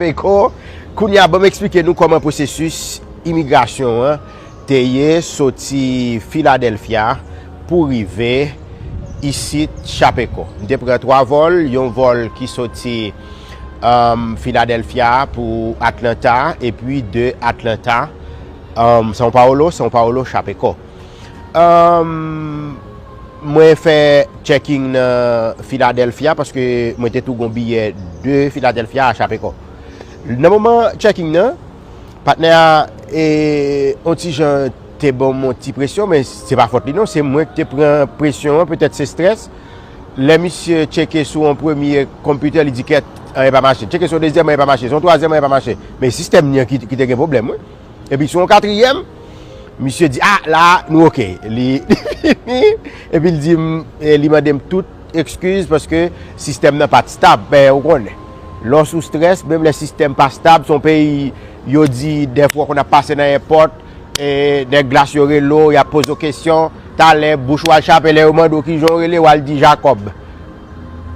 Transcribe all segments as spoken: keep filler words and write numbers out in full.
Peko. Kounye a, ban m eksplike nou kòman pwosesis imigrasyon an te ye soti Filadèlfya pou rive isit Chapeko. M te pran twa vòl, yon vòl ki soti um, Filadèlfya pou Atlanta, epi de Atlanta, um, São Paulo, São Paulo, Chapeko. Um, mwen fè checking nan Filadèlfya paske mwen te tou gon biyè de Filadèlfya a Chapeko. Nan moman checking nan, patnè a e, on ti jan te ban m on ti presyon, men se pa fòt li non, se mwen ki te pran presyon an, petèt se strès. Lè misye tcheke sou yon premye konpitè, li di kèt, anyen pa mache. Tcheke sou yon dezyèm, anyen pa mache. Sou yon twazyèm, anyen pa mache. Men sistèm li an ki, ki te gen pwoblèm, wi. Epi sou yon katriyèm, misye di, a, la, nou oke. Li, li vini, epi li di m, e, li mande m tout ekskiz paske sistèm nan pa t stab. Men, ou konnen, lè w sou strès, menm lè sistèm pa stab, se yon peyi, yo di, dèfwa w konn ap pase nan èpòt, e, nèg glas yo rele w, y ap poze w kesyon, talè, bouch ou al chape, lè yo mande w kijan w rele, w al di Jakòb.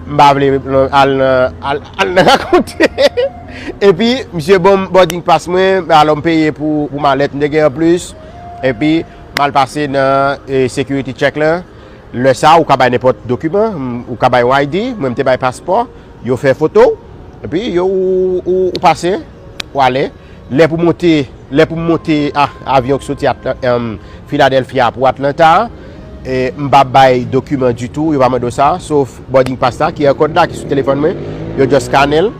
M pa vle al nan, al, al nan rakonte. Epi, misye ban m boarding pass mwen, alò m peye pou, pou malèt m te gen anplis. Epi, m al pase nan e, security check lan. Lè sa, ou ka bay nenpòt dokiman, m- ou ka bay yon I D, mwen m te bay paspò, yo fè foto, epi yo, ou, ou, ou pase, ou ale. Lè pou monte, lè pou m monte a, avyon ki soti Atla- em, Filadèlfya pou Atlanta, e, m pa bay dokiman ditou, yo pa mande w sa, sof boarding pass la, Q R code la ki sou telefòn mwen, yo just scannen l.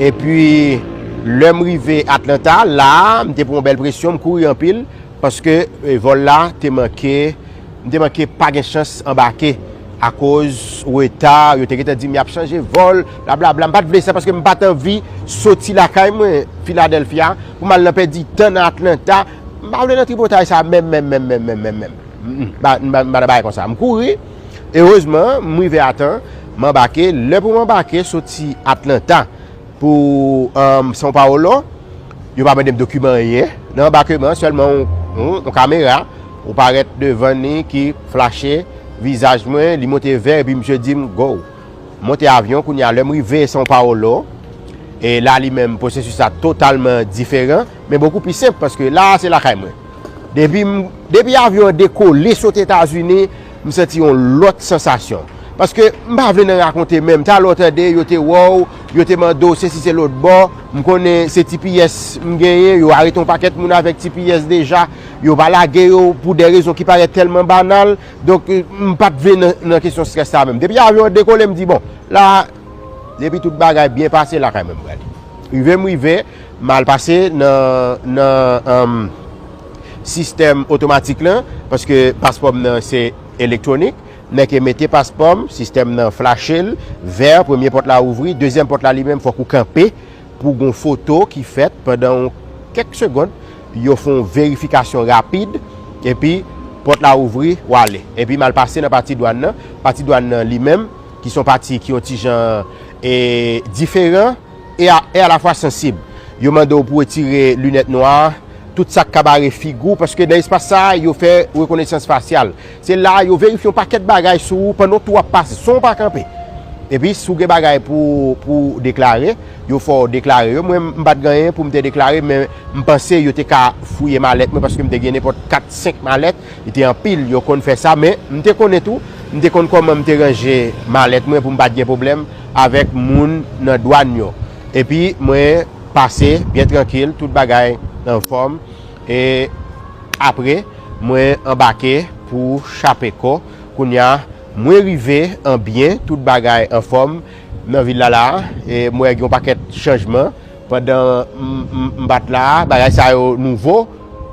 Epi, lè m rive Atlanta, la, m te pran yon bèl presyon, m kouri anpil, paske e, vòl la te manke, m te manke pa gen chans anbake akoz reta, yo te gentan di m y ap chanje vòl, blablabla. M pa t vle sa paske m pa t anvi soti lakay mwen, Filadèlfya, pou m al nan pèdi tan nan Atlanta. M pa vle nan tripotay sa menm, menm, menm, menm, menm, menm, menm. Mm, mm. M pa, m pa, m pa nan bagay konsa. M kouri. Erezman, m rive a tan, m anbake. Lè pou m anbake, soti Atlanta pou um, São Paulo, yo pa mande m dokiman anyen. Nan anbakeman, sèlman yon, yon, yon kamera, ou parèt devan li ki flache vizaj mwen, li monte vè, epi misye di m, go. Monte avyon, kounye a, lè m rive São Paulo, e la li menm, pwosesis la totalman diferan, men bokou pi senp, paske la, se lakay mwen. Depi m, depi avyon an dekole sot Etazini, m santi yon lòt sansasyon. Paske m pa vle nan rakonte menm. Talè w tande, yo te wè w, yo te mande w se si se lòt bò. M konnen se T P S m genyen, yo arete yon pakèt moun avèk T P S deja. Yo pa lage yo pou de rezon ki parèt tèlman banal. Donk, m pa t vle nan, nan kesyon strès sa menm. Depi avyon an dekole, m di, bon, la, depi tout bagay byen pase, lakay mwen m prale. Rive m rive, m al pase nan, nan, um, sistèm otomatik lan, paske paspò m nan se elektwonik. Nèg yo mete paspò m, sistèm nan flache l, vè, premye pòt la ouvri, dezyèm pòt la li menm, fòk ou kanpe pou gon foto ki fèt pandan yon kèk segonn, yo fè yon verifikasyon rapid, epi pòt la ouvri, w ale. Epi m al pase nan pati dwàn nan, pati dwàn nan li menm, ki se yon pati ki yon ti jan e, diferan, e a, e alafwa sansib. Yo mande w pou w retire linèt nwa, tout sa k ka bare figi w, paske nan espas sa a, yo fè rekonesans fasyal. Se la, yo verifye yon pakèt bagay sou ou pandan w tou ap pase, san w pa kanpe. Epi, si w gen bagay pou, pou w deklare, yo fè w deklare yo. Mwen, m pa t gen anyen pou m te deklare, men m panse yo te ka fouye malèt mwen, paske m te gen nenpòt kat, senk malèt. Li te anpil, yo konn fè sa, men m te konnen tou, m te konn kòman m te ranje malèt mwen pou m pa t gen pwoblèm avèk moun nan dwàn yo. Epi mwen pase byen trankil, tout bagay anfòm. E apre, mwen anbake pou Chapeko. Kounye a, mwen rive an byen, tout bagay anfòm nan vil la la. E mwen gen yon pakèt chanjman. Pandan m, m, m pa t la, bagay sa yo nouvo,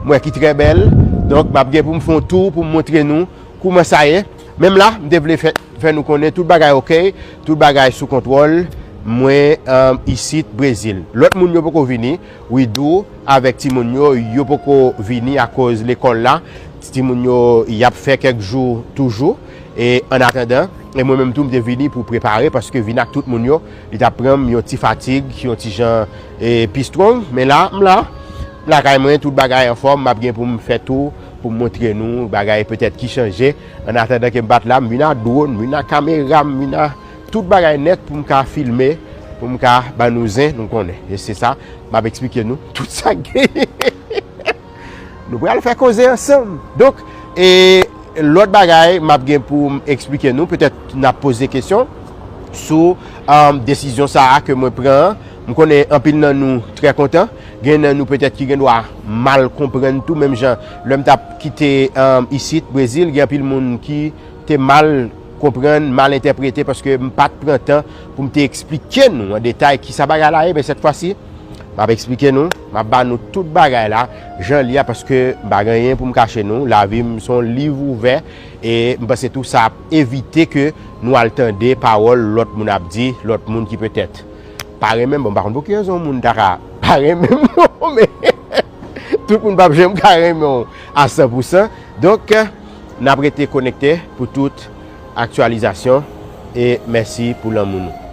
m wè ki trè bèl. Donk, m ap gen pou m fè yon tou pou m montre nou kouman sa ye. Menm la, m te vle fè, fè nou konnen tout bagay oke, tout bagay sou kontwòl. Mwen, um, isit Brezil. Lòt moun yo poko vini. Widou avèk timoun yo, yo poko vini akoz lekòl la. Timoun yo, y ap fè kèk jou toujou. E an atandan, e mwen menm tou, m te vini pou prepare, paske vin ak tout moun yo, li t ap pran m yon ti fatig, yon ti jan e, pi strong. Men la, m la. M lakay mwen, tout bagay anfòm, m ap gen pou m fè tou, pou m montre nou bagay petèt ki chanje. An atandan ke m pa t la, m vin a dwòn, m vin a kamera, m vin a tout bagay nèt pou m ka filme pou m ka ban nou zen, nou konnen. E se sa, m ap eksplike nou tout sa k genyen. Nou pral fè koze ansanm. Donk, e lòt bagay m ap gen pou m eksplike nou, petèt n ap poze kesyon sou um, desizyon sa a ke mwen pran an. M konnen anpil nan nou trè kontan. Gen nan nou petèt ki gen dwa mal konprann tou, menm jan lè m t ap kite um, isit, Brezil, gen anpil moun ki te mal konprann, mal entèprete, paske m pa t pran tan pou m te eksplike nou an detay kisa bagay la ye, men sèt fwa si, m ap eksplike nou, m ap ba nou tout bagay la, jan l ye a, paske m pa gen anyen pou m kache nou, lavi m se yon liv ouvè, e m panse tou sa ap evite ke nou al tande pawòl lòt moun ap di, lòt moun ki petèt pa renmen m, bon, m pa konn pou ki rezon moun ta ka pa renmen m, non, men tout moun p ap janm ka renmen w a san pou san. Donk, n ap rete konekte pou tout aktyalizasyon e mèsi pou lanmou nou.